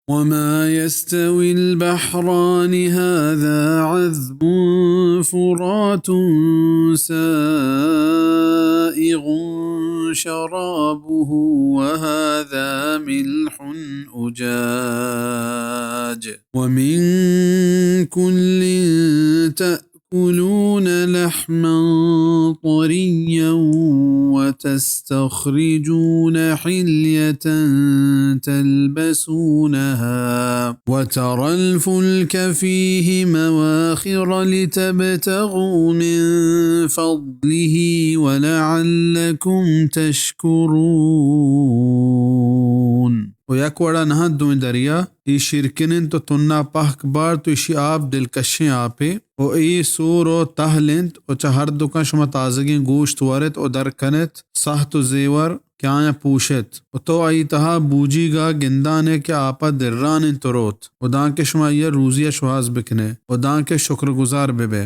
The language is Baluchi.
وما يستوي البحران هذا عذب فرات سائغ شرابه وهذا ملح أجاج ومن كل تأكلون لحما طريا وتستخرجون حلية تلبسونها وترى الفلك فيه مواخر لتبتغوا من فضله ولعلكم تشكرون. و یک وڑا نہ انت دوئیں دریا، اے شیرکن انت و تنا پہک بارت و اشی آپ دلکشیں آپے، و اے سور و تہل انت و چہ ہر دکاں شما تازگیں گوشت ورت و در کنت، سہت و زیور کہ آیاں پوشت و تو آئی تہا بوجیگا گندانے کہ آپا دران انت و روت و دانکہ شما آئیا روزیا شوہاز بکنے و دانکہ شکرگزار ببے۔